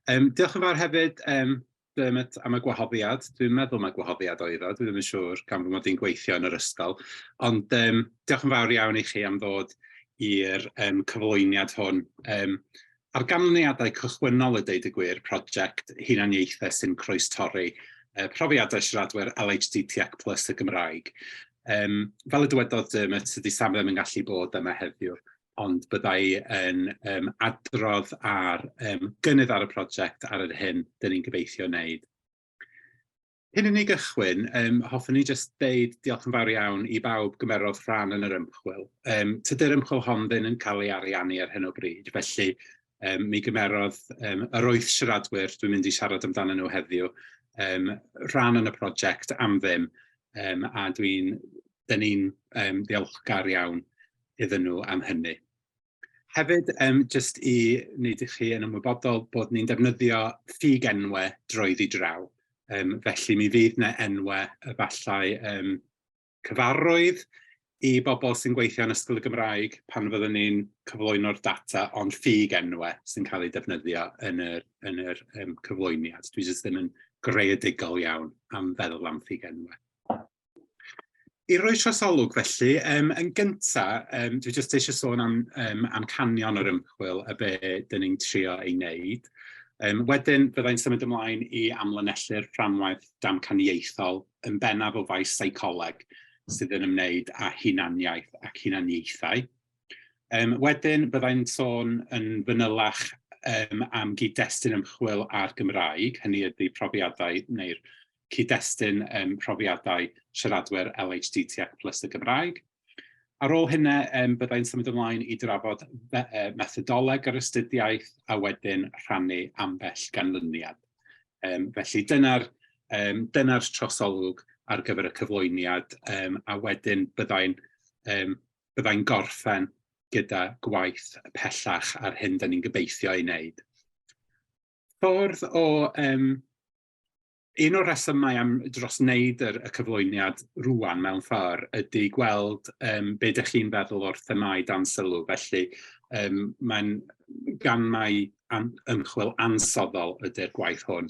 Diolch yn fawr hefyd, Dermot, am y gwahoddiad. Dwi'n meddwl mai gwahoddiad oedd o, dwi ddim yn siŵr gan fy mod i'n gweithio yn yr ysgol. Ond diolch yn fawr iawn i chi am ddod i'r cyflwyniad hwn. Ar ganlyniadau cychwynnol y deud y gwir, prosiect hunaniaethau sy'n croestorri, profiadau siaradwyr LHDTC plus y Gymraeg. Fel y dywedodd Dermot, dydy Sam ddim yn gallu bod yma heddiw, ond byddai yn adrodd ar gynnydd ar y prosiect ar yr hyn dyn ni'n gobeithio wneud. Cyn i ni gychwyn, hoffwn i jyst deud diolch yn fawr iawn i bawb gymerodd rhan yn yr ymchwil. Tydi'r ymchwil hon ddim yn cael ei ariannu ar hyn o bryd, felly mi gymerodd yr 8 siaradwyr dwi'n mynd i siarad amdanyn nhw heddiw rhan yn y prosiect am ddim, a dyn ni'n ddiolchgar iawn iddyn nhw am hynny. Hefyd, jyst i wneud i chi yn ymwybodol bod ni'n defnyddio ffug enwau drwyddi draw. Felly mi fydd 'na enwau efallai cyfarwydd i bobl sy'n gweithio yn Ysgol y Gymraeg pan fyddwn ni'n cyflwyno'r data, ond ffug enwau sy'n cael eu defnyddio yn yr cyflwyniad. Dwi jyst ddim yn greadigol iawn am feddwl am ffug enwau. I roi trosolwg felly, yn gynta, dwi jyst eisiau sôn am amcanion yr ymchwil a be dyn ni'n trio ei wneud. Wedyn byddai'n symud ymlaen i amlinellu'r fframwaith damcaniaethol yn bennaf o faes seicoleg sydd yn ymwneud â hunaniaeth ac hunaniaethau. Wedyn byddai'n sôn yn fanylach am gyd-destun ymchwil a'r Gymraeg, hynny ydy profiadau neu'r cyd-destun profiadau siaradwyr LHDTC plus y Gymraeg. Ar ôl hynny, byddai'n symud ymlaen i drafod methodoleg yr astudiaeth a wedyn rhannu ambell ganlyniad. Felly dyna trosolwg ar gyfer y cyflwyniad, a wedyn byddai'n gorffen gyda gwaith pellach ar hyn da ni'n gobeithio ei wneud. Ffordd o Un o'r rhesymau am dros wneud y cyflwyniad rŵan mewn ffordd ydy gweld be dych chi'n feddwl o'r themâu dan sylw. Felly mae'n gan mai ymchwil ansoddol ydy'r gwaith hwn,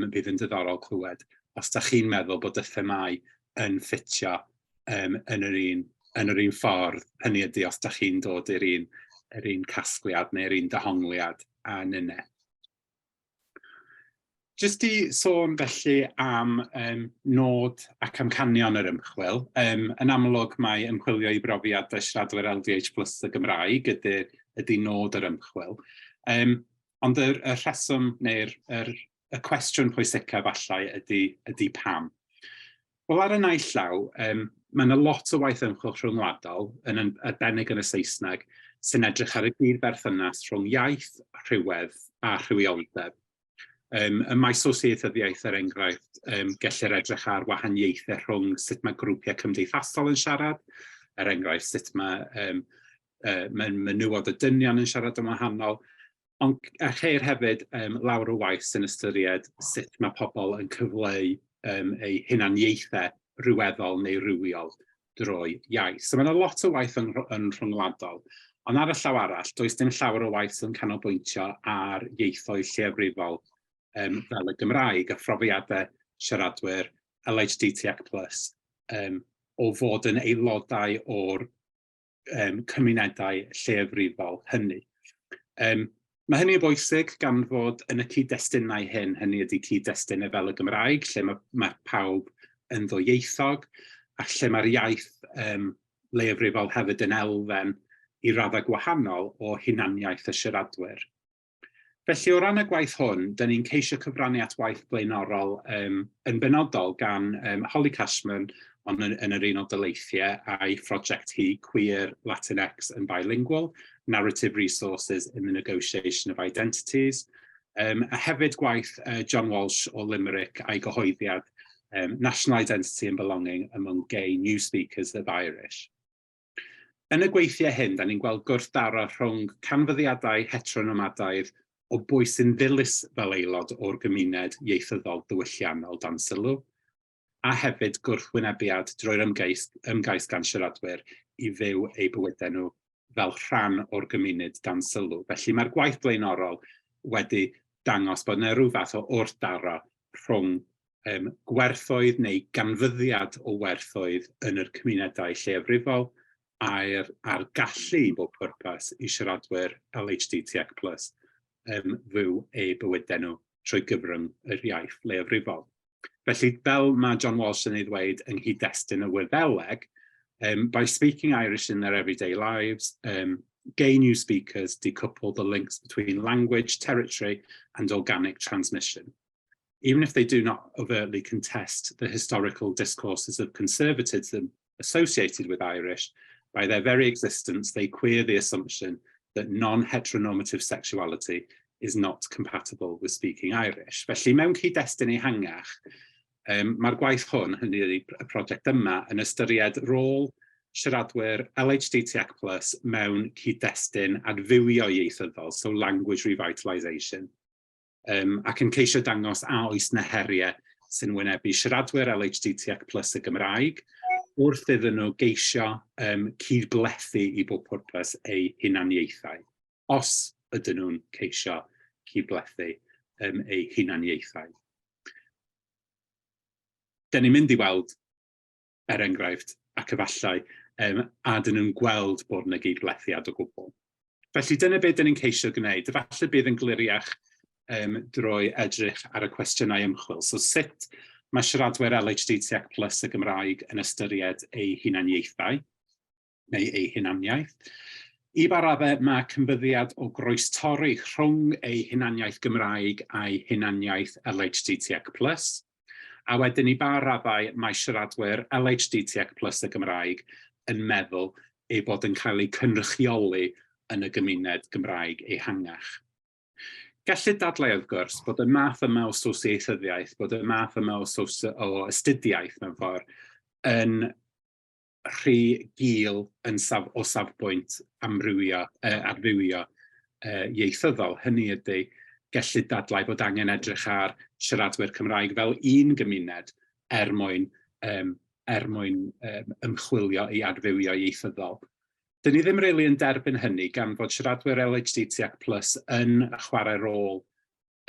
bydd yn diddorol clywed os dach chi'n meddwl bod y themâu yn ffitio yn yr un ffordd, hynny ydy os dach chi'n dod i'r un casgliad neu'r un dehongliad a ninne. Jyst i sôn felly am nod ac amcanion yr ymchwil. Yn amlwg mae ymchwilio i brofiadau siaradwyr LDH plus y Gymraeg ydy nod yr ymchwil. Ond y rheswm neu'r y cwestiwn pwysica falle ydy pam. Wel, ar y naill llaw, mae yna lot o waith ymchwil rhyngwladol, yn arbennig yn y Saesneg, sy'n edrych ar y gyd-berthynas rhwng iaith, rhywedd a rhywioldeb. Ym maes sosieithyddiaeth, er enghraifft, gellir edrych ar wahaniaethau rhwng sut mae grwpiau cymdeithasol yn siarad, er enghraifft sut mae menywod a dynion yn siarad yn wahanol, ond a cheir hefyd lawer o waith sy'n ystyried sut mae pobl yn cyfleu eu hunaniaethau rhyweddol neu rywiol drwy iaith. So mae yna lot o waith yn rhyngwladol, ond ar y llaw arall, does dim llawer o waith sy'n canolbwyntio ar ieithoedd lleiafrifol fel y Gymraeg a phrofiadau siaradwyr LHDTC plus o fod yn aelodau o'r cymunedau lleiafrifol hynny. Mae hynny yn bwysig gan fod yn y cyd-destunau hyn, hynny ydy cyd-destunau fel y Gymraeg, lle mae pawb yn ddwyieithog, a lle mae'r iaith leiafrifol hefyd yn elfen i raddau gwahanol o hunaniaeth y siaradwyr. Felly o ran y gwaith hwn, dyn ni'n ceisio cyfrannu at waith blaenorol yn benodol gan Holly Cashman ond yn yr Unol Daleithiau a'i phrosiect hi Queer Latinx and Bilingual, Narrative Resources in the Negotiation of Identities, a hefyd gwaith John Walsh o Limerick a'i gyhoeddiad National Identity and Belonging Among Gay New Speakers of Irish. Yn y gweithiau hyn, da ni'n gweld gwrthdaro rhwng canfyddiadau heteronormadaidd o bwy sy'n ddilys fel aelod o'r gymuned ieithyddol ddiwylliannol dan sylw, a hefyd gwrthwynebiad drwy'r ymgais gan siaradwyr i fyw eu bywydau nhw fel rhan o'r gymuned dan sylw. Felly mae'r gwaith blaenorol wedi dangos bod yna rhyw fath o wrthdaro rhwng gwerthoedd neu ganfyddiad o werthoedd yn yr cymunedau lleiafrifol a'r gallu i bob pwrpas i siaradwyr LHDTC plus fyw eu bywydau nhw trwy gyfrwng yr iaith leiafrifol. Felly, fel mae John Walsh yn ei ddweud yng nghyd-destun y Wyddeleg, "By speaking Irish in their everyday lives, gay new speakers decouple the links between language, territory and organic transmission. Even if they do not overtly contest the historical discourses of conservatism associated with Irish, by their very existence, they queer the assumption that non-heteronormative sexuality is not compatible with speaking Irish." Felly, mewn cyd-destun ehangach, mae'r gwaith hwn, hynny ydy y prosiect yma, yn ystyried rôl siaradwyr LHDTC plus mewn cyd-destun adfywio ieithyddol, so language revitalisation, ac yn ceisio dangos a oes 'na heriau sy'n wynebu siaradwyr LHDTC plus y Gymraeg wrth iddyn nhw geisio cydblethu i bob pwrpas eu hunaniaethau, os ydyn nhw'n ceisio cydblethu eu hunaniaethau. Dyn ni'n mynd i weld, er enghraifft, ac efallai, a dyn nhw'n gweld bod yna gydblethiad o gwbl. Felly dyna beth dyn ni'n ceisio gwneud. Efallai bydd yn gliriach drwy edrych ar y cwestiynau ymchwil. So sut mae siaradwyr LHDTC plus y Gymraeg yn ystyried eu hunaniaethau neu eu hunaniaeth? I ba raddau mae canfyddiad o groestorri rhwng eu hunaniaeth Gymraeg a'i hunaniaeth LHDTC plus? A wedyn i ba raddau mae siaradwyr LHDTC plus y Gymraeg yn meddwl eu bod yn cael eu cynrychioli yn y gymuned Gymraeg ehangach? Gellid dadlau, wrth gwrs, bod y math yma o sosieithyddiaeth, bod y math yma o astudiaeth mewn ffordd yn rhy gul o safbwynt amrywio, adfywio ieithyddol. Hynny ydy, gellid dadlau bod angen edrych ar siaradwyr Cymraeg fel un gymuned er mwyn ymchwilio i adfywio ieithyddol. Dyn ni ddim really yn derbyn hynny gan fod siaradwyr LHDTC plus yn chwarae rôl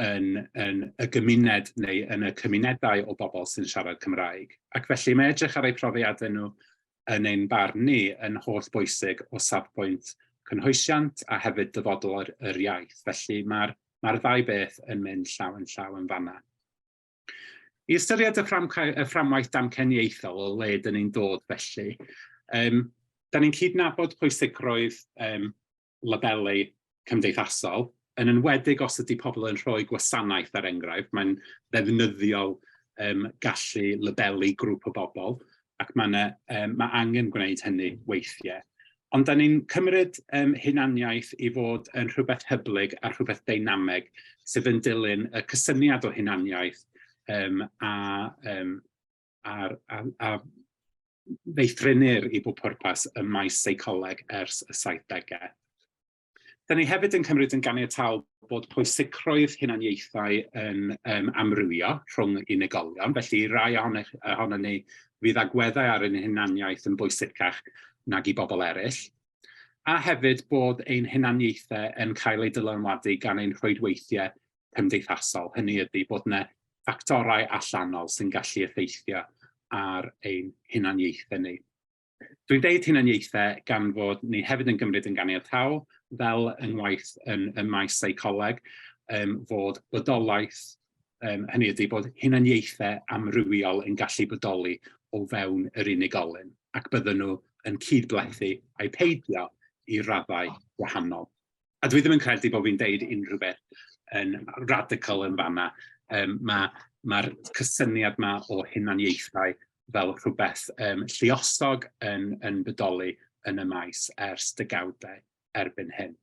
yn y gymuned neu yn y cymunedau o bobl sy'n siarad Cymraeg. Ac felly mae edrych ar eu profiadau nhw yn ein barn ni yn holl bwysig o safbwynt cynhwysiant a hefyd dyfodol yr iaith. Felly mae'r ddau beth yn mynd llaw yn llaw yn fanna. I ystyried y fframwaith damcaniaethol o le dyn ni'n dod felly, da ni'n cydnabod pwysigrwydd labelu cymdeithasol, yn enwedig os ydy pobl yn rhoi gwasanaeth, er enghraifft, mae'n ddefnyddiol gallu labelu grŵp o bobl, ac mae angen gwneud hynny weithiau. Ond da ni'n cymryd hunaniaeth i fod yn rhywbeth hyblyg a rhywbeth deinameg sydd yn dilyn y cysyniad o hunaniaeth a feithrinir i bob pwrpas ym maes seicoleg ers y 70au. Da ni hefyd yn cymryd yn ganiataol bod pwysigrwydd hunaniaethau yn amrywio rhwng unigolion, felly rai ohono ni fydd agweddau ar ein hunaniaeth yn bwysicach nag i bobl eraill. A hefyd bod ein hunaniaethau yn cael eu dylanwadu gan ein rhwydweithiau cymdeithasol. Hynny ydy bod yna ffactorau allanol sy'n gallu effeithio ar ein hunaniaethau ni. Dwi'n deud hunaniaethau gan fod ni hefyd yn gymryd yn ganiataol, fel yng ngwaith yn y maes seicoleg, fod bodolaeth, hynny ydy bod hunaniaethau amrywiol yn gallu bodoli o fewn yr unigolyn, ac bydden nhw yn cydblethu ai peidio i raddau gwahanol. A dwi ddim yn credu bod fi'n deud unrhyw beth yn radical yn fanna. Mae'r cysyniad yma o hunaniaethau fel rhywbeth lluosog yn bodoli yn y maes ers degawdau erbyn hyn.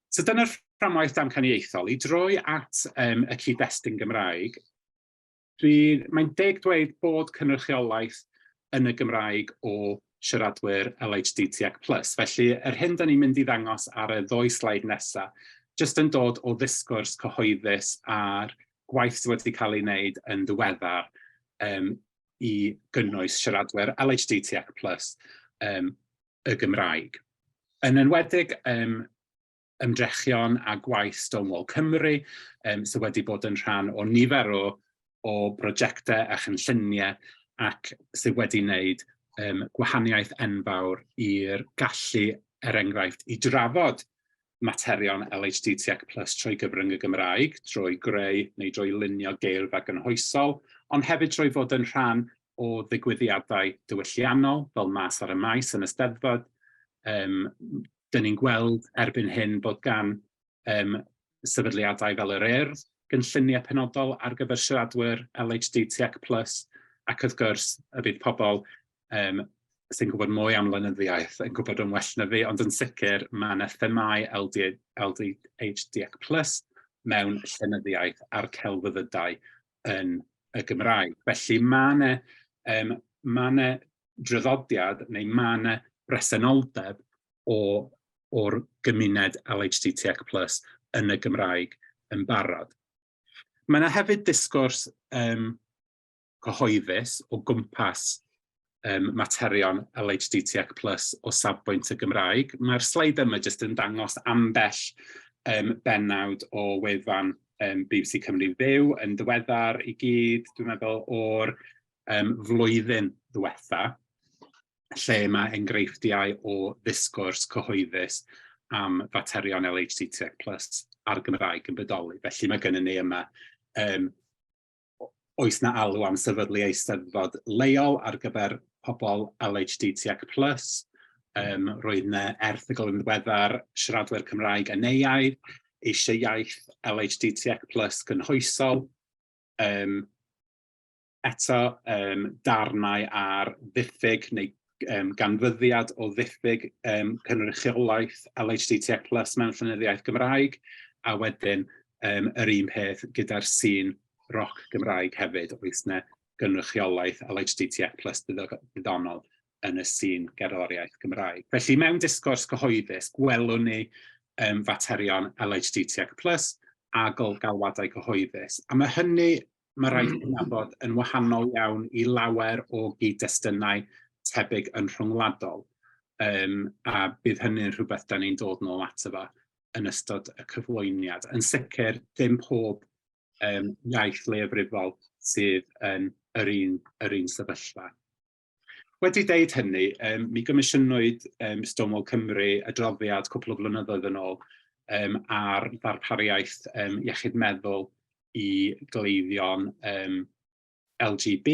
So dyna'r fframwaith damcaniaethol. I droi at y cyd-destun Gymraeg, mae'n deg dweud bod cynrychiolaeth yn y Gymraeg o siaradwyr LHDTC+. Felly, yr hyn da ni'n mynd i ddangos ar y ddwy sleid nesaf, jyst yn dod o ddisgwrs cyhoeddus a'r gwaith sydd wedi cael ei wneud yn ddiweddar i gynnwys siaradwyr LHDTC plus y Gymraeg. Yn enwedig ymdrechion a gwaith Stonewall Cymru, sydd wedi bod yn rhan o nifer o brosiectau a chynlluniau ac sydd wedi wneud gwahaniaeth enfawr i'r gallu, er enghraifft, i drafod materion LHDTC plus trwy gyfrwng y Gymraeg, drwy greu neu drwy lunio geirfa gynhwysol, ond hefyd trwy fod yn rhan o ddigwyddiadau diwylliannol fel Mas ar y Maes yn y Steddfod. Dyn ni'n gweld erbyn hyn bod gan sefydliadau fel yr Urdd gynlluniau penodol ar gyfer siaradwyr LHDTC plus, ac wrth gwrs y bydd pobl sy'n gwybod mwy am lenyddiaeth yn gwybod yn well na fi, ond yn sicr mae yna themâu LHDC plus mewn llenyddiaeth a'r celfyddydau yn y Gymraeg. Felly mae yna ma 'na draddodiad neu mae yna bresenoldeb o'r gymuned LHDTC plus yn y Gymraeg yn barod. Mae yna hefyd disgwrs cyhoeddus o gwmpas materion LHDTC plus o safbwynt y Gymraeg. Mae'r sleid yma jyst yn dangos ambell bennawd o wefan BBC Cymru Fyw yn ddiweddar i gyd, dwi'n meddwl, o'r flwyddyn ddiwetha, lle mae enghreifftiau o ddisgwrs cyhoeddus am faterion LHDTC plus a'r Gymraeg yn bodoli. Felly mae gennym ni yma oes 'na alw am sefydlu eisteddfod leol ar gyfer pobl LHDTC plus. Roedd 'na erthygl yn ddiweddar, siaradwyr Cymraeg anneuaidd eisiau iaith LHDTC plus gynhwysol. Eto, darnau ar ddiffyg neu ganfyddiad o ddiffyg cynrychiolaeth LHDTC plus mewn llenyddiaeth Gymraeg, a wedyn yr un peth gyda'r sîn roc Gymraeg hefyd, oes 'na gynrychiolaeth LHDTC plus diddonol yn y sîn gerddoriaeth Gymraeg. Felly mewn disgwrs cyhoeddus, gwelwn ni faterion LHDTC plus a galwadau cyhoeddus. A mae hynny, mae rhaid cydnabod, yn wahanol iawn i lawer o gyd-destunau tebyg yn rhyngwladol. A bydd hynny'n rhywbeth da ni'n dod nôl ato fo yn ystod y cyflwyniad. Yn sicr, dim pob iaith leiafrifol sydd yn yr un sefyllfa. Wedi deud hynny, mi gomisiynwyd Stonewall Cymru adroddiad cwpl o flynyddoedd yn ôl ar ddarpariaeth iechyd meddwl i gleifion LGB,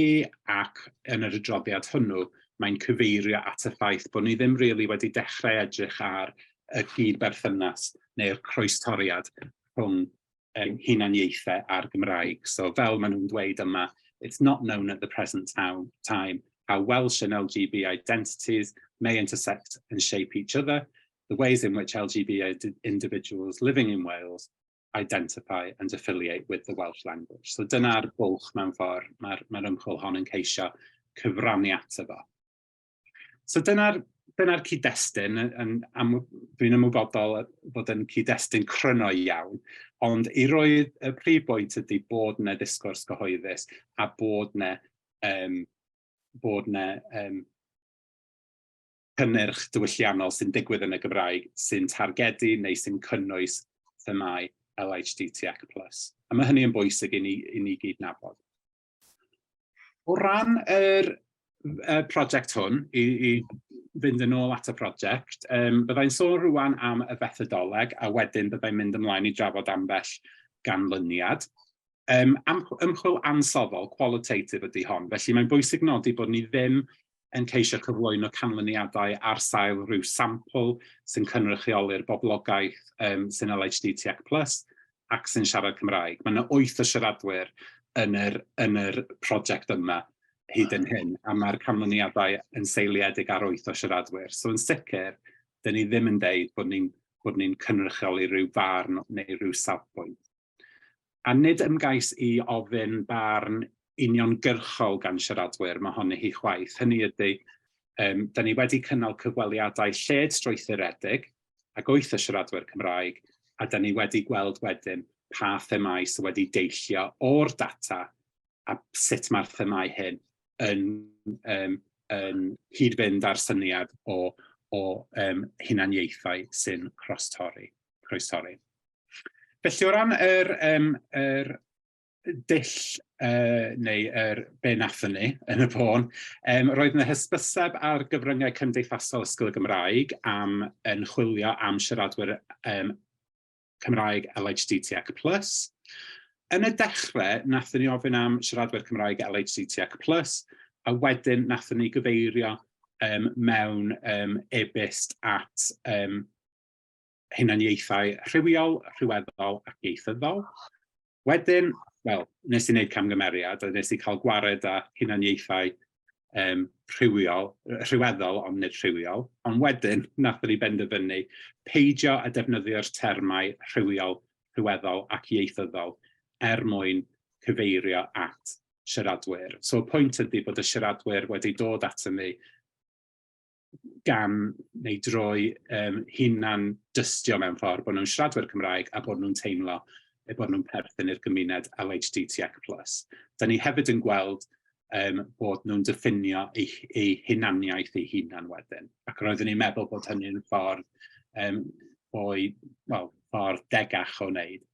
ac yn yr adroddiad hwnnw mae'n cyfeirio at y ffaith bod ni ddim really wedi dechrau edrych ar y gyd-berthynas neu'r croestoriad rhwng hunaniaethau a'r Gymraeg. So fel maen nhw'n dweud yma, "It's not known at the present time how Welsh and LGB identities may intersect and shape each other, the ways in which LGB individuals living in Wales identify and affiliate with the Welsh language." So dyna'r bwlch mewn ffordd mae'r ymchwil hon yn ceisio cyfrannu ato fo. So dyna cyd-destun, dwi'n ymwybodol bod yn cyd-destun cryno iawn, ond i roi y prif bwynt ydy bod yna ddisgwrs cyhoeddus a bod 'na cynnyrch diwylliannol sy'n digwydd yn y Gymraeg sy'n targedu neu sy'n cynnwys themâu LHDTC+. A mae hynny yn bwysig i ni gydnabod. O ran yr prosiect hwn, i fynd yn ôl at y prosiect, byddai'n sôn rwan am y fethodoleg a wedyn byddai'n mynd ymlaen i drafod ambell ganlyniad. Ymchwil ansoddol, qualitative ydy hon, felly mae'n bwysig nodi bod ni ddim yn ceisio cyflwyno canlyniadau ar sail rhyw sampl sy'n cynrychioli'r boblogaeth sy'n LHDTC+, ac sy'n siarad Cymraeg. Mae yna 8 o siaradwyr yn yr prosiect yma hyd yn hyn, a mae'r canlyniadau yn seiliedig ar 8 o siaradwyr. So yn sicr, dyn ni ddim yn deud bod ni cynrychioli rhyw farn neu rhyw safbwynt. A nid ymgais i ofyn barn uniongyrchol gan siaradwyr mae honni hi chwaith. Hynny ydy, da ni wedi cynnal cyfweliadau lled strwythuredig ag 8 o siaradwyr Cymraeg, a da ni wedi gweld wedyn pa themâu sydd wedi deillio o'r data a sut mae'r themâu hyn yn cyd-fynd â'r syniad o hunaniaethau sy'n croestorri. croestorri. Felly o ran yr, um, yr dull neu yr be nathon ni yn y bôn, roedd yna hysbyseb ar gyfryngau cymdeithasol Ysgol y Gymraeg am yn chwilio am siaradwyr Cymraeg LHDTC+. Yn y dechrau, nathon ni ofyn am siaradwyr Cymraeg LHDTC+, a wedyn nathon ni gyfeirio mewn e-byst at hunaniaethau rhywiol, rhyweddol ac ieithyddol. Wedyn, wel, nes i wneud camgymeriad, a nes i cael gwared â hunaniaethau rhywiol, rhyweddol, ond nid rhywiol. Ond wedyn, nathon ni benderfynu peidio â defnyddio'r termau rhywiol, rhyweddol ac ieithyddol er mwyn cyfeirio at siaradwyr. So y pwynt ydy bod y siaradwyr wedi dod ato ni gan neu drwy hunan dystio mewn ffordd bod nhw'n siaradwyr Cymraeg a bod nhw'n teimlo eu bod nhw'n perthyn i'r gymuned LHDTC+. Da ni hefyd yn gweld bod nhw'n diffinio eu, eu hunaniaeth eu hunan wedyn. Ac roeddwn i'n meddwl bod hynny'n ffordd fwy, wel, ffordd degach o wneud.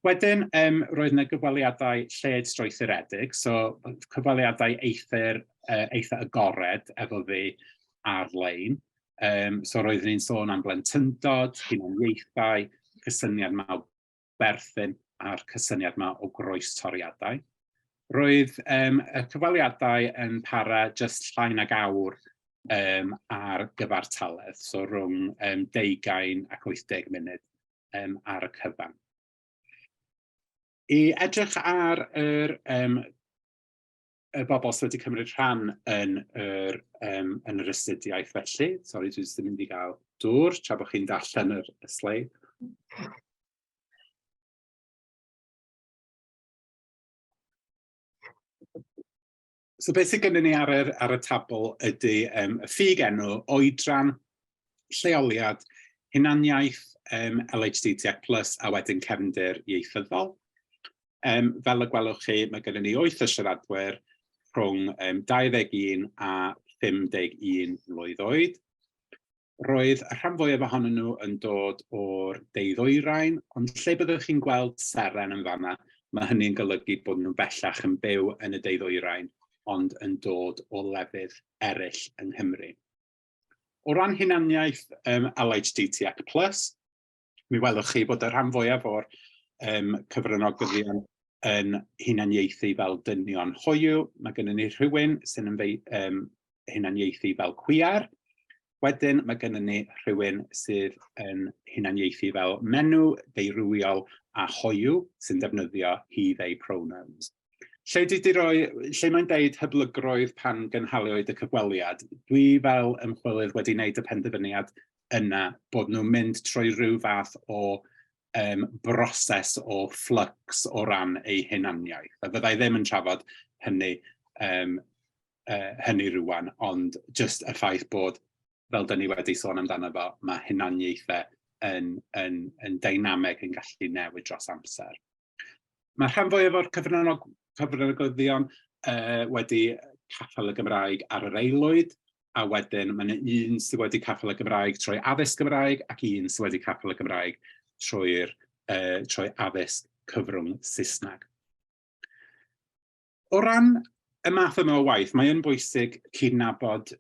Wedyn, roedd yna gyfweliadau lled strwythuredig, so cyfweliadau eithr, eitha agored efo fi ar-lein. So roeddwn i'n sôn am blentyndod, hunaniaethau, cysyniad yma o berthyn a'r cysyniad yma o groestoriadau. Roedd y cyfweliadau yn para jyst llai nag awr ar gyfartaledd, so rhwng 20 ac 80 munud ar y cyfan. I edrych ar yr, y bobl sydd wedi cymryd rhan yn yr, yn yr astudiaeth felly, sori, dwi jyst yn mynd i gael dŵr tra bod chi'n darllen yr, y sleid. So beth sydd gennym ni ar yr, ar y tabl ydy y ffug enw, oedran, lleoliad, hunaniaeth, LHDTC plus a wedyn cefndir ieithyddol. Fel y gwelwch chi, mae gennym ni 8 o siaradwyr rhwng 21 a 51 mlwydd oed. Roedd y rhan fwyaf ohonyn nhw yn dod o'r de-ddwyrain, ond lle byddwch chi'n gweld seren yn fanna, mae hynny'n golygu bod nhw bellach yn byw yn y de-ddwyrain, ond yn dod o lefydd eraill yng Nghymru. O ran hunaniaeth LHDTC+, mi welwch chi bod y rhan fwyaf o'r cyfranogyddion yn hunaniaethu fel dynion hoyw. Mae gennym ni rhywun sy'n hunaniaethu fel cwiar. Wedyn mae gennym ni rhywun sydd yn hunaniaethu fel menyw, deurywiol a hoyw sy'n defnyddio he, they pronouns. Lle dwi 'di roi, lle mae'n deud hyblygrwydd pan gynhaliwyd y cyfweliad, dwi fel ymchwilydd wedi wneud y penderfyniad yna bod nhw'n mynd trwy rhyw fath o broses o flux o ran eu hunaniaeth. A fyddai ddim yn trafod hynny, hynny rŵan, ond jyst y ffaith bod, fel dyn ni wedi sôn amdano fo, mae hunaniaethau yn, yn, yn deinameg yn gallu newid dros amser. Mae rhan fwyaf o'r cyfranogyddion wedi caffael y Gymraeg ar yr aelwyd, a wedyn mae yna un sydd wedi caffael y Gymraeg trwy addysg Gymraeg ac un sydd wedi caffael y Gymraeg trwy'r trwy addysg cyfrwng Saesneg. O ran y math yma o waith, mae yn bwysig cydnabod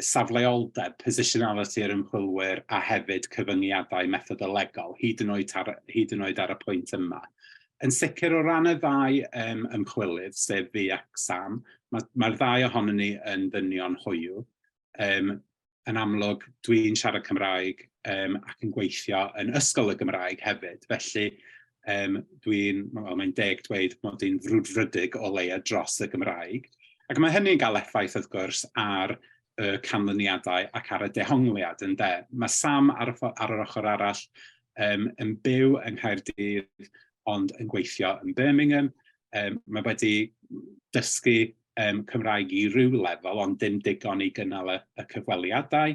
safleoldeb, positionality yr ymchwilwyr a hefyd cyfyngiadau methodolegol, hyd yn oed ar, hyd yn oed ar y pwynt yma. Yn sicr o ran y ddau ymchwilydd, sef fi ac Sam, mae'r mae ddau ohonon ni yn ddynion hoyw. Yn amlwg, dwi'n siarad Cymraeg ac yn gweithio yn Ysgol y Gymraeg hefyd, felly dwi'n, well, mae'n deg dweud mod i'n frwdfrydig o leia dros y Gymraeg. Ac mae hynny'n cael effaith, wrth gwrs, ar y canlyniadau ac ar y dehongliad, ynde. Mae Sam ar, y, ar yr ochr arall yn byw yng Nghaerdydd, ond yn gweithio yn Birmingham. Mae wedi dysgu Cymraeg i ryw lefel, ond dim digon i gynnal y, y cyfweliadau.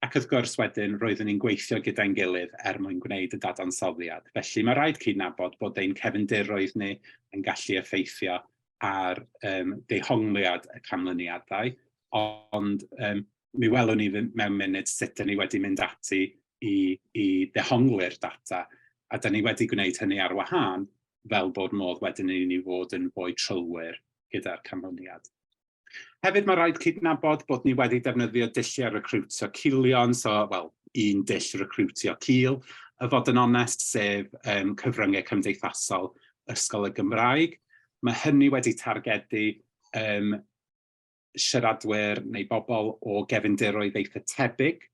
Ac wrth gwrs wedyn roeddwn ni'n gweithio gyda'n gilydd er mwyn gwneud y dadansoddiad. Felly mae rhaid cydnabod bod ein cefndiroedd ni yn gallu effeithio ar dehongliad y canlyniadau, ond mi welwn ni mewn munud sut ydyn ni wedi mynd ati i ddehongli'r data, a da ni wedi gwneud hynny ar wahân fel bod modd wedyn i ni fod yn fwy trylwyr gyda'r canlyniad. Hefyd mae rhaid cydnabod bod ni wedi defnyddio dulliau recrwtio culion, so, wel, un dull recrwtio cul, y fod yn onest, sef cyfryngau cymdeithasol Ysgol y Gymraeg. Mae hynny wedi targedu siaradwyr neu bobl o gefndiroedd eitha tebyg.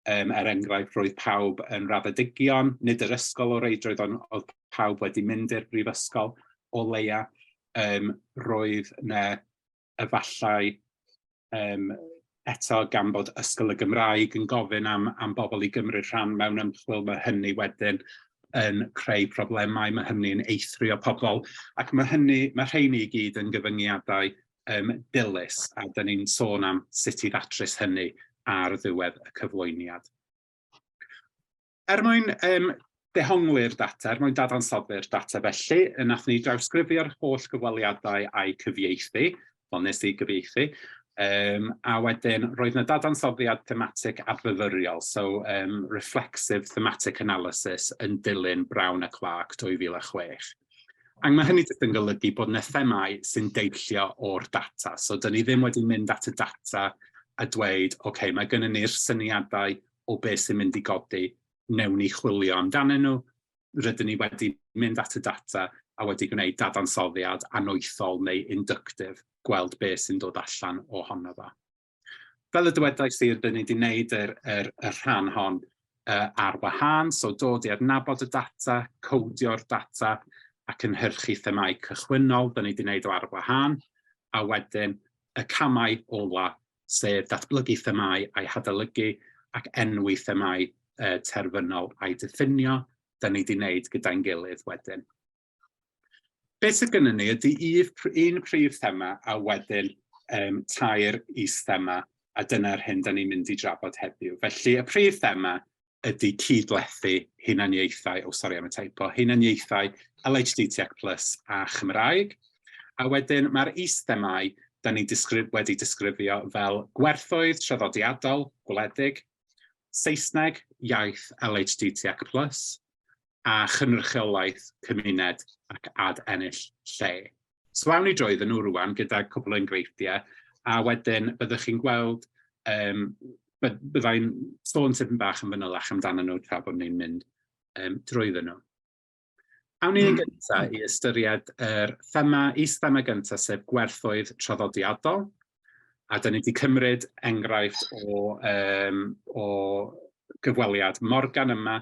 Er enghraifft, roedd pawb yn raddedigion, nid yr ysgol o reidrwydd, ond oedd pawb wedi mynd i'r brifysgol o leia. Roedd 'na efallai eto gan bod Ysgol y Gymraeg yn gofyn am bobl i gymryd rhan mewn ymchwil, mae hynny wedyn yn creu problemau, mae hynny'n eithrio pobl, ac mae rheini i gyd yn gyfyngiadau dilys, a dyn ni'n sôn am sut i ddatrys hynny ar ddiwedd y cyflwyniad. Er mwyn dehongli'r data, er mwyn dadansoddi'r data felly, nath ni drawsgrifio'r holl gyfweliadau a'u cyfieithu, wel nes i gyfieithu, a wedyn roedd yna dadansoddiad thematig adfyfyriol, so reflexive thematic analysis yn dilyn Brown a Clark 2006. Ac mae hynny jyst yn golygu bod yna themâu sy'n deillio o'r data. So, dyn ni ddim wedi mynd at y data a dweud, oce, okay, mae gennym ni'r syniadau o beth sy'n mynd i godi, newn ni chwilio amdanyn nhw. Rydyn ni wedi mynd at y data a wedi gwneud dadansoddiad anwythol neu inductive, gweld beth sy'n dod allan ohono fo. Fel y dywedais i, rydyn ni wedi gwneud y rhan hon ar wahân, so dod i adnabod y data, codio'r data a cynhyrchu themâu cychwynnol, dyn ni wedi gwneud o ar wahân, a wedyn y camau ola, sef datblygu themâu a'i hadolygu ac enwi themâu terfynol a'i diffinio, dyn ni wedi gwneud gyda'n gilydd wedyn. Beth sydd gennym ni ydy un prif thema a wedyn tair is-thema, a dyna'r hyn da ni'n mynd i drafod heddiw. Felly y prif thema ydy cydblethu hunaniaethau, oh sori am y typo, hunaniaethau LHDTC Plus a Chymraeg. A wedyn mae'r is-themau da ni wedi disgrifio fel gwerthoedd traddodiadol, gwledig, Saesneg, iaith LHDTC Plus, a chynrychiolaeth cymuned ac ad-ennill lle. So awn ni drwyddyn nhw rwan gyda cwpl o enghreifftiau, a wedyn byddwch chi'n gweld, byddai'n sôn tipyn bach yn fanylach amdanyn nhw tra bod ni'n mynd drwyddyn nhw. Awn ni yn gyntaf i ystyried yr thema, is-thema gyntaf, sef gwerthoedd traddodiadol. A da ni wedi cymryd enghraifft o gyfweliad Morgan yma,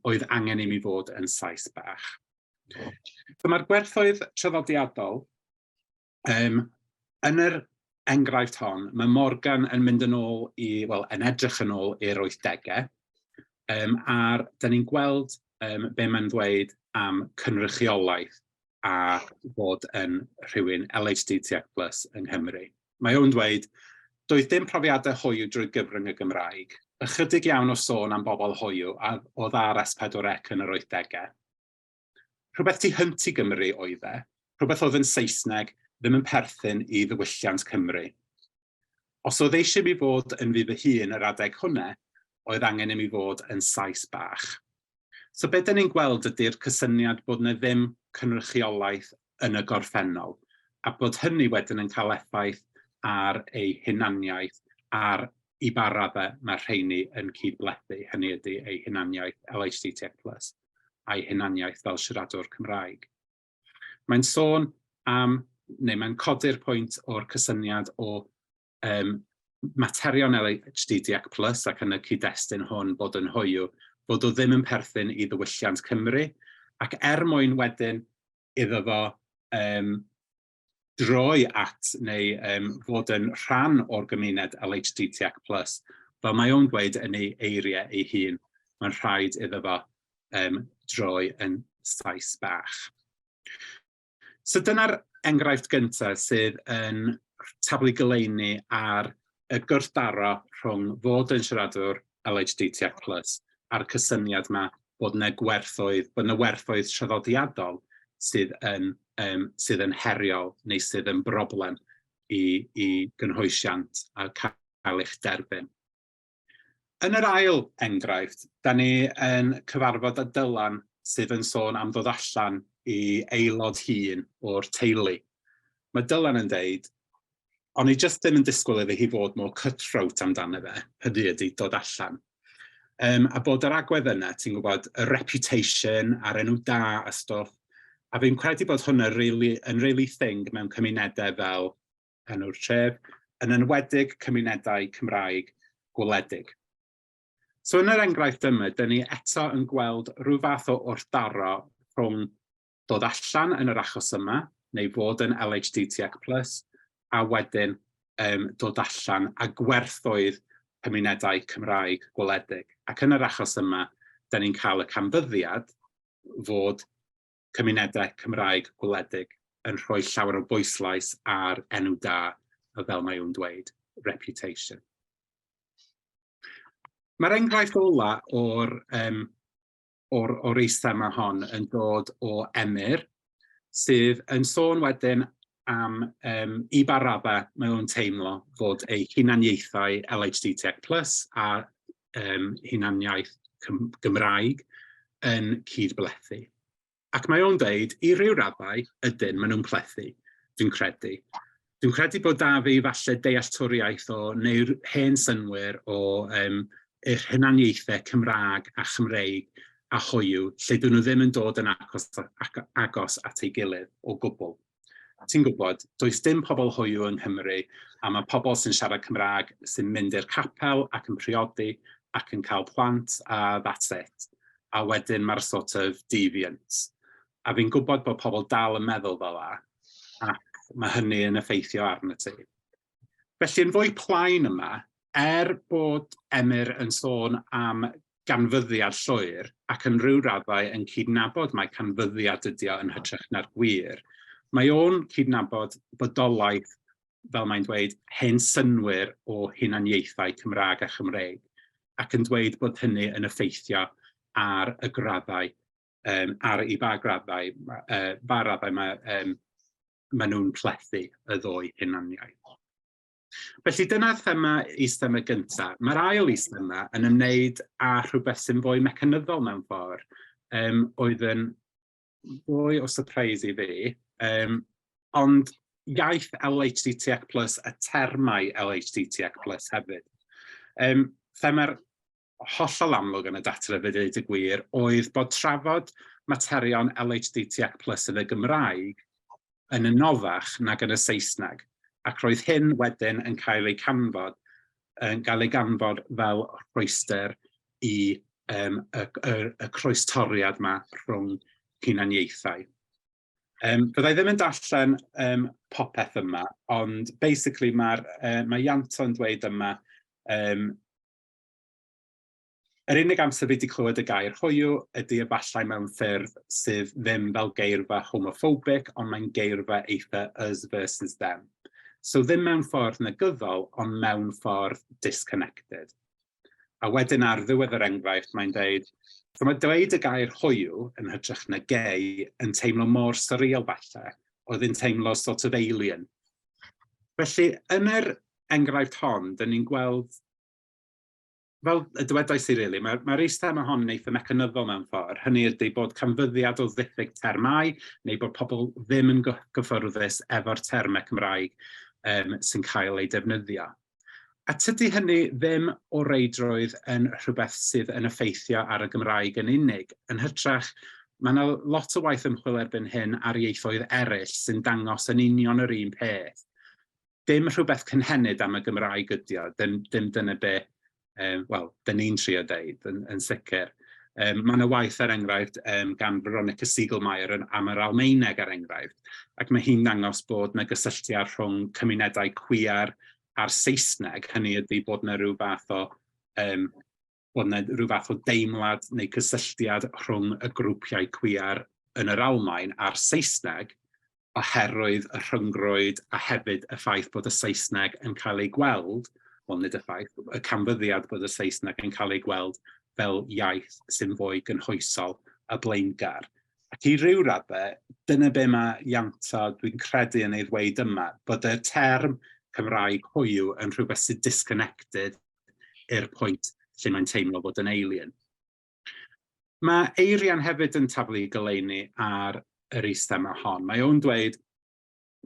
oedd angen i mi fod yn Sais bach. So mae'r gwerthoedd traddodiadol, yn yr enghraifft hon, mae Morgan yn mynd yn ôl i, wel, yn edrych yn ôl i'r 80au, a'r da ni'n gweld be mae'n ddweud am cynrychiolaeth a fod yn rhywun LHDTC plus yng Nghymru. Mae o'n dweud, doedd dim profiadau hoyw drwy gyfrwng y Gymraeg. Ychydig iawn o sôn am bobl hoyw a oedd ar S4C yn yr 80au. Rhywbeth tu hwnt i Gymru oedd e, rhywbeth oedd yn Saesneg, ddim yn perthyn i ddiwylliant Cymru. Os oedd eisiau mi fod yn fi fy hun yr adeg hwnna, oedd angen i mi fod yn Sais bach. So be dan ni'n gweld ydy'r cysyniad bod 'na ddim cynrychiolaeth yn y gorffennol, a bod hynny wedyn yn cael effaith ar eu hunaniaeth a'r i ba raddau mae'r rheini yn cyd-blethu, hynny ydy eu hunaniaeth LHDTC plus a'i hunaniaeth fel siaradwr Cymraeg. Mae'n sôn am, neu mae'n codi'r pwynt o'r cysyniad o materion LHDTC plus ac yn y cyd-destun hwn bod yn hoyw, bod o ddim yn perthyn i ddiwylliant Cymru, ac er mwyn wedyn iddo fo droi at neu fod yn rhan o'r gymuned LHDTC plus, fel mae o'n dweud yn ei eiriau ei hun, mae'n rhaid iddo fo droi yn Sais bach. So dyna'r enghraifft gyntaf sydd yn taflu goleuni ar y gwrthdaro rhwng fod yn siaradwr LHDTC plus a'r cysyniad yma bod yna gwerthoedd, bod yna werthoedd traddodiadol sydd yn heriol neu sydd yn broblem i gynhwysiant a cael eich derbyn. Yn yr ail enghraifft, da ni yn cyfarfod â Dylan sydd yn sôn am ddod allan i aelod hŷn o'r teulu. Mae Dylan yn deud, "O'n i jyst ddim yn disgwyl iddi hi fod mor cutthroat amdano fe," hynny ydy dod allan. A bod yr agwedd yna, ti'n gwybod, y reputation a'r enw da a stwff, a fi'n credu bod hwnna really, yn really thing mewn cymunedau fel enw'r tref, yn enwedig cymunedau Cymraeg gwledig. So yn yr enghraifft yma, dyn ni eto yn gweld rhyw fath o wrthdaro rhwng dod allan yn yr achos yma, neu fod yn LHDTC+, a wedyn dod allan a gwerthoedd cymunedau Cymraeg gwledig. Ac yn yr achos yma, da ni'n cael y canfyddiad fod cymunedau Cymraeg gwledig yn rhoi llawer o bwyslais ar enw da, a fel mae nhw'n dweud, reputation. Mae'r enghraifft ola o'r is-thema hon yn dod o Emyr, sydd yn sôn wedyn am i ba raddau mae nhw'n teimlo fod eu hunaniaethau LHDTC plus a hunaniaeth Gymraeg yn cydblethu. Ac mae o'n deud, i ryw raddau, ydyn, maen nhw'n plethu, dwi'n credu. Dwi'n credu bod da fi falle dealltwriaeth o, neu'r hen synnwyr o yr hunaniaethau Cymraeg a Chymreig a hoyw, lle dyn nhw ddim yn dod yn agos at ei gilydd o gwbl. Ti'n gwybod, does dim pobl hoyw yng Nghymru, a mae pobl sy'n siarad Cymraeg sy'n mynd i'r capel ac yn priodi ac yn cael plant, a that's it. A wedyn mae'r sort of deviants. A fi'n gwybod bod pobl dal yn meddwl fel 'na, ac mae hynny yn effeithio arno ti. Felly yn fwy plaen yma, er bod Emyr yn sôn am ganfyddiad llwyr ac yn rhyw raddau yn cydnabod mai canfyddiad ydi o yn hytrach na'r gwir, mae o'n cydnabod bodolaeth, fel mae'n dweud, hen synnwyr o hunaniaethau Cymraeg a Chymreig, ac yn dweud bod hynny yn effeithio ar y graddau, ar i ba raddau mae nhw'n plethu y ddwy hunaniaeth. Felly dyna'r thema is-thema gyntaf. Mae'r ail is-thema yn ymwneud â rhywbeth sy'n fwy mecanyddol mewn ffordd, oedd yn fwy o surprise i fi, ond iaith LHDTC plus a termau LHDTC plus hefyd. Thema'r hollol amlwg yn y data i ddweud y gwir oedd bod trafod materion LHDTC plus yn y Gymraeg yn anoddach nag yn y Saesneg, ac roedd hyn wedyn yn cael ei ganfod fel rhwystr i y croestoriad yma rhwng hunaniaethau. Fyddai ddim yn darllen popeth yma, ond basically mae Ianto yn dweud yma, "Yr unig amser fi wedi clywed y gair hoyw ydy efallai mewn ffyrdd sydd ddim fel geirfa homophobic, ond mae'n geirfa eitha us versus them. So ddim mewn ffordd negyddol, ond mewn ffordd disconnected." A wedyn ar ddiwedd yr enghraifft mae'n deud, so mae dweud y gair hoyw yn hytrach na gay yn teimlo mor surreal falle, oedd yn teimlo sort of alien. Felly, yn yr enghraifft hon, dyn ni'n gweld, fel y dywedais i really, mae'r is-thema hon yn eitha mecanyddol mewn ffordd. Hynny ydy bod canfyddiad o ddiffyg termau, neu bod pobl ddim yn gyfforddus efo'r termau Cymraeg sy'n cael eu defnyddio. A tydi hynny ddim o reidrwydd yn rhywbeth sydd yn effeithio ar y Gymraeg yn unig. Yn hytrach, mae yna lot o waith ymchwil erbyn hyn ar ieithoedd eraill sy'n dangos yn union yr un peth. Dim rhywbeth cynhenid am y Gymraeg ydi o, dim dyna be, wel, dyn ni'n trio deud yn sicr. Mae yna waith er enghraifft gan Veronika Siegelmeier am yr Almaeneg er enghraifft, ac mae hi'n dangos bod yna gysylltiad rhwng cymunedau cwiar a'r Saesneg, hynny ydy bod yna rhyw fath o deimlad neu cysylltiad rhwng y grwpiau cwiar yn yr Almaen a'r Saesneg oherwydd y rhyngrwyd a hefyd y ffaith bod y Saesneg yn cael ei gweld, wel nid y ffaith, y canfyddiad bod y Saesneg yn cael ei gweld fel iaith sy'n fwy gynhwysol a blaengar. Ac i ryw raddau, dyna be mae Ianto, dwi'n credu, yn ei ddweud yma, bod y term Cymraeg hoyw yn rhywbeth sy'n disconnected i'r pwynt lle mae'n teimlo fod yn alien. Mae Eirian hefyd yn taflu goleuni ar yr is-thema hon. Mae o'n dweud,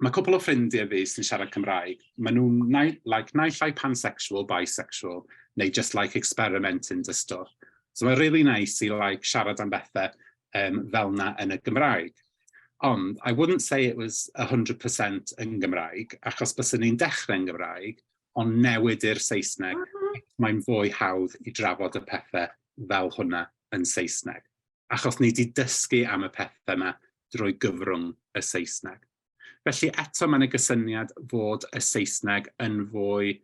"Mae cwpl o ffrindiau fi sy'n siarad Cymraeg, maen nhw'n like, naill ai pansexual, bisexual, neu just like experimenting 'da stuff. So mae'n really nice i like, siarad am bethau fel na yn y Gymraeg. Ond I wouldn't say it was 100% yn Gymraeg, achos byswn ni'n dechrau yn Gymraeg, ond newid i'r Saesneg, mae'n fwy hawdd i drafod y pethau fel hwnna yn Saesneg. Achos ni wedi dysgu am y pethau yma drwy gyfrwng y Saesneg." Felly eto mae yna gysyniad fod y Saesneg yn fwy,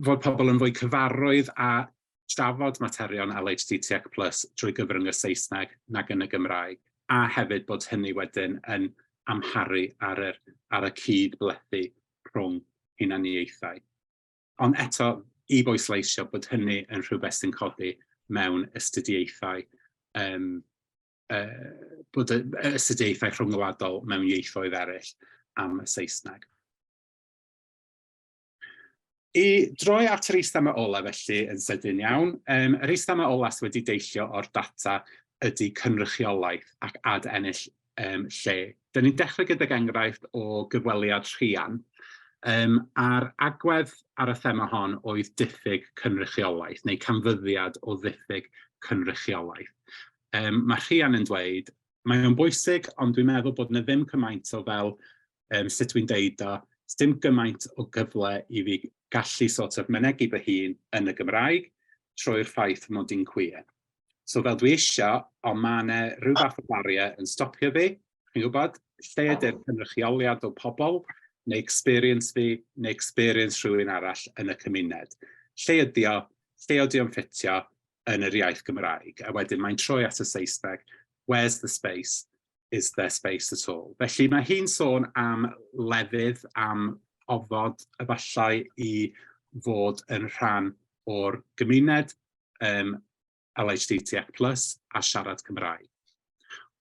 fod pobl yn fwy cyfarwydd a trafod materion LHDTC plus drwy gyfrwng y Saesneg nag yn y Gymraeg, a hefyd bod hynny wedyn yn amharu ar y cyd-blethu rhwng hunaniaethau. Ond eto, i bwysleisio bod hynny yn rhywbeth sy'n codi mewn astudiaethau, bod y astudiaethau rhyngwladol mewn ieithoedd eraill am y Saesneg. I droi at yr is-thema ola felly yn sydyn iawn, yr is-thema ola sydd wedi deillio o'r data ydy cynrychiolaeth ac ad-ennill lle. Dyn ni'n dechrau gydag enghraifft o gyfweliad Rhian, a'r agwedd ar y thema hon oedd diffyg cynrychiolaeth, neu canfyddiad o ddiffyg cynrychiolaeth. Mae Rhian yn dweud, "Mae o'n bwysig, ond dwi'n meddwl bod yna ddim cymaint o fel, sut dwi'n deud o, dim gymaint o gyfle i fi gallu sort of mynegi fy hun yn y Gymraeg trwy'r ffaith mod i'n queer. So fel dwi isio, ond mae yna rhyw fath o barrier yn stopio fi, chi'n gwybod, lle ydy'r cynrychioliad o pobl, neu experience fi, neu experience rhywun arall yn y cymuned? Lle ydy o, lle ydy o'n ffitio yn yr iaith Gymraeg?" A wedyn mae'n troi at y Saesneg, "Where's the space? Is there space at all?" Felly mae hi'n sôn am lefydd, am ofod efallai i fod yn rhan o'r gymuned LHDTC plus a siarad Cymraeg.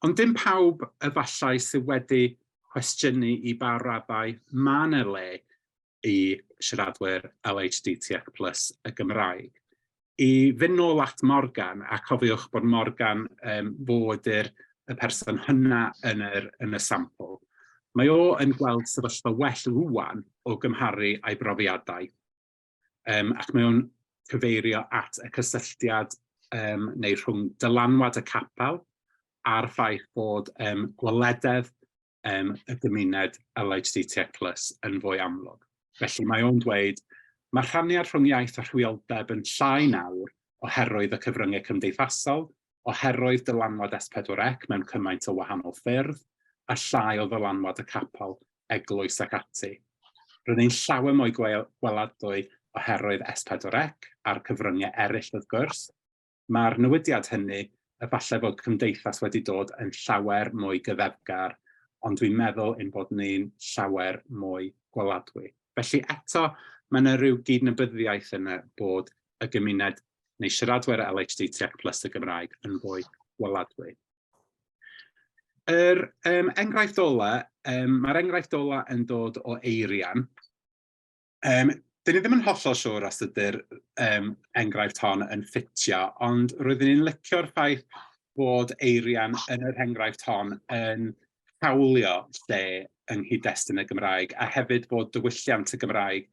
Ond dim pawb efallai sydd wedi cwestiynu i ba raddau mae yna le i siaradwyr LHDTC plus y Gymraeg. I fynd nôl at Morgan, a cofiwch bod Morgan fod y person hynna yn y sampl, mae o yn gweld sefyllfa well rwan o gymharu â'i brofiadau. Ac mae o'n cyfeirio at y cysylltiad neu rhwng dylanwad y capel a'r ffaith bod gwelededd y gymuned LHDTC plus yn fwy amlwg. Felly mae o'n dweud, "Mae rhaniad rhwng iaith a rhywioldeb yn llai nawr oherwydd y cyfryngau cymdeithasol, oherwydd dylanwad S4C mewn cymaint o wahanol ffyrdd, a llai o ddylanwad y capel, eglwys ac ati. Rydyn ni'n llawer mwy gweladwy oherwydd S4C a'r cyfryngau eraill wrth gwrs. Mae'r newidiad hynny, efallai fod cymdeithas wedi dod yn llawer mwy goddefgar, ond dwi'n meddwl ein bod ni'n llawer mwy gweladwy." Felly eto, mae yna rhyw gydnabyddiaeth yna bod y gymuned neu siaradwyr LHDTC plus y Gymraeg yn fwy gweladwy. Yr enghraifft ola, mae'r enghraifft ola yn dod o Eirian. Dyn ni ddim yn hollol siŵr os ydy'r enghraifft hon yn ffitio, ond roeddwn i'n licio'r ffaith bod Eirian yn yr enghraifft hon yn hawlio lle yng nghyd-destun y Gymraeg, a hefyd bod diwylliant y Gymraeg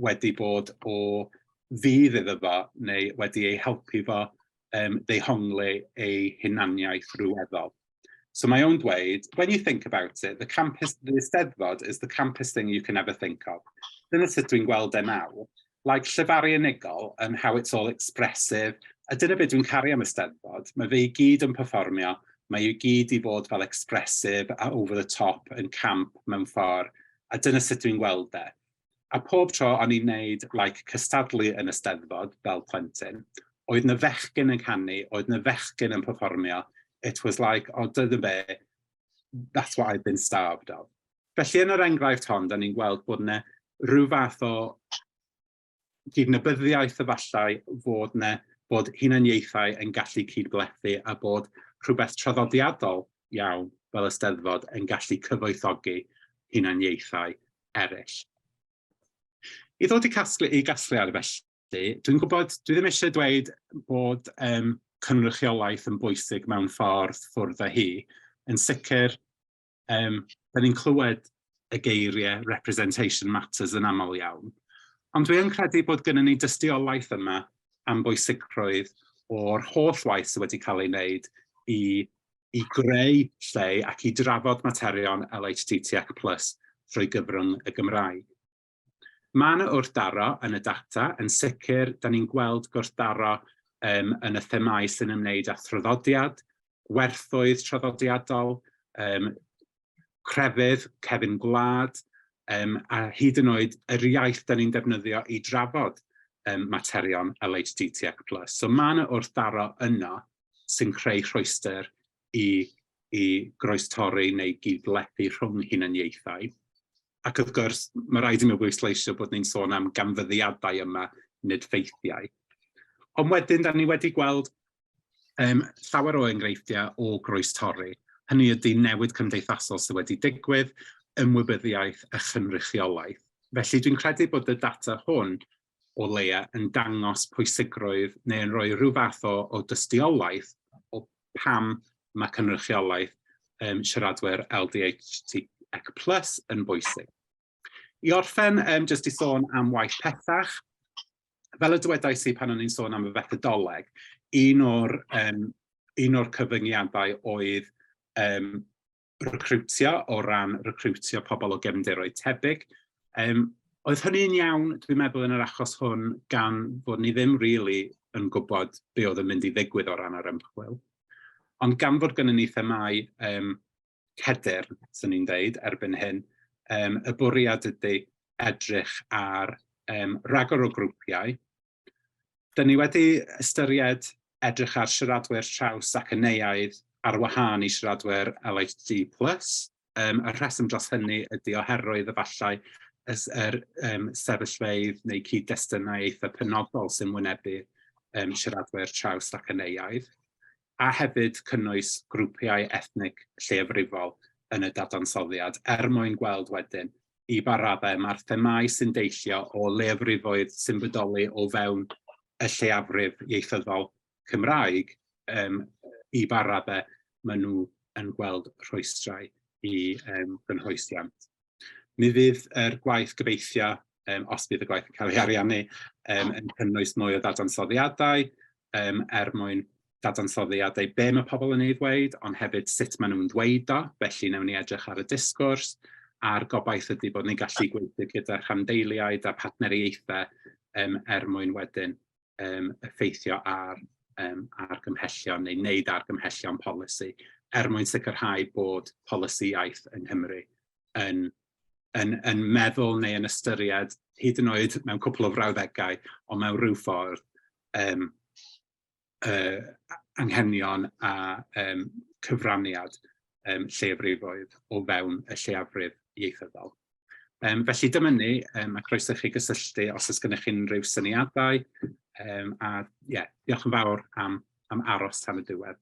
wedi bod o fudd iddo fo, neu wedi ei helpu fo ddehongli ei hunaniaeth rhyweddol. So mae o'n dweud, "When you think about it, the Eisteddfod is the campest thing you can ever think of. Dyna sut dwi'n gweld e nawr. Like llefaru unigol and how it's all expressive. A dyna beth dwi'n caru am Eisteddfod. Mae fe i gyd yn perfformio, mae i gyd i fod fel expressive a over the top yn camp mewn ffordd. A dyna sut dwi'n gweld e. A pob tro o'n i'n neud like, cystadlu yn y Steddfod fel plentyn, oedd 'na fechgyn yn canu, oedd 'na fechgyn yn perfformio. It was like, oh, dyna be, that's what I've been starved of." Felly yn yr enghraifft hon, da ni'n gweld bod yna rhyw fath o gydnabyddiaeth efallai fod yna bod hunaniaethau yn gallu cydblethu a bod rhywbeth traddodiadol iawn fel y Steddfod yn gallu cyfoethogi hunaniaethau eraill. I ddod i casglu, i gasgliad felly, Dwi'n gwybod, dwi ddim eisiau dweud bod cynrychiolaeth yn bwysig mewn ffordd ffwrdd â hi. Yn sicr, da ni'n clywed y geiriau "representation matters" yn aml iawn. Ond dwi yn credu bod gennym ni dystiolaeth yma am bwysigrwydd o'r holl waith sydd wedi cael ei wneud i greu lle ac i drafod materion LHDTC plus trwy gyfrwng y Gymraeg. Mae yna wrthdaro yn y data, yn sicr, da ni'n gweld gwrthdaro yn y themâu sy'n ymwneud â thraddodiad, gwerthoedd traddodiadol, crefydd, cefn gwlad, a hyd yn oed yr iaith da ni'n defnyddio i drafod materion LHDTC+. So mae yna wrthdaro yno sy'n creu rhwystr i groestorri neu gydblethu rhwng hunaniaethau. Ac wrth gwrs, mae rhaid i mi bwysleisio bod ni'n sôn am ganfyddiadau yma, nid ffeithiau. Ond wedyn, da ni wedi gweld llawer o enghreifftiau o groestorri. Hynny ydy newid cymdeithasol sydd wedi digwydd, ymwybyddiaeth a chynrychiolaeth. Felly dwi'n credu bod y data hwn o leia yn dangos pwysigrwydd neu yn rhoi rhyw fath o dystiolaeth o pam mae cynrychiolaeth siaradwyr LDHTC plus yn bwysig. I orffen, jyst i sôn am waith pellach, fel y dywedais i pan o'n i'n sôn am y fethodoleg, un o'r cyfyngiadau oedd recrwtio o ran recrwtio pobl o gefndiroedd tebyg. Oedd hynny'n iawn, dwi'n meddwl, yn yr achos hwn, gan fod ni ddim really yn gwybod be oedd yn mynd i ddigwydd o ran yr ymchwil. Ond gan fod gennym ni themâu cedyrn, sy'n ni'n deud, erbyn hyn, y bwriad ydy edrych ar ragor o grwpiau. Dyn ni wedi ystyried edrych ar siaradwyr traws ac anneuaidd ar wahân i siaradwyr LHD+. Y rheswm dros hynny ydy oherwydd efallai yr sefyllfeydd neu cyd-destunau eitha penodol sy'n wynebu siaradwyr traws ac anneuaidd, a hefyd cynnwys grwpiau ethnig lleiafrifol yn y dadansoddiad er mwyn gweld wedyn i ba raddau mae'r themâu sy'n deillio o leiafrifoedd sy'n bodoli o fewn y lleiafrif ieithyddol Cymraeg, i ba raddau maen nhw yn gweld rhwystrau i gynhwysiant. Mi fydd yr gwaith gobeithio, os bydd y gwaith yn cael ei ariannu, yn cynnwys mwy o ddadansoddiadau er mwyn dadansoddiadau be mae pobl yn ei ddweud, ond hefyd sut maen nhw'n ddweud o, felly wnawn ni edrych ar y disgwrs, a'r gobaith ydy bod ni'n gallu gweithio gyda rhanddeiliaid a partneriaethau er mwyn wedyn effeithio ar argymhellion neu wneud argymhellion polisi er mwyn sicrhau bod polisi iaith yng Nghymru yn meddwl neu yn ystyried, hyd yn oed mewn cwpl o frawddegau, ond mewn rhyw ffordd anghenion a cyfraniad lleiafrifoedd o fewn y lleiafrif ieithyddol. Felly dyma ni, a croeso i chi gysylltu os oes gennych chi unrhyw syniadau, a yeah, diolch yn fawr am aros tan y diwedd.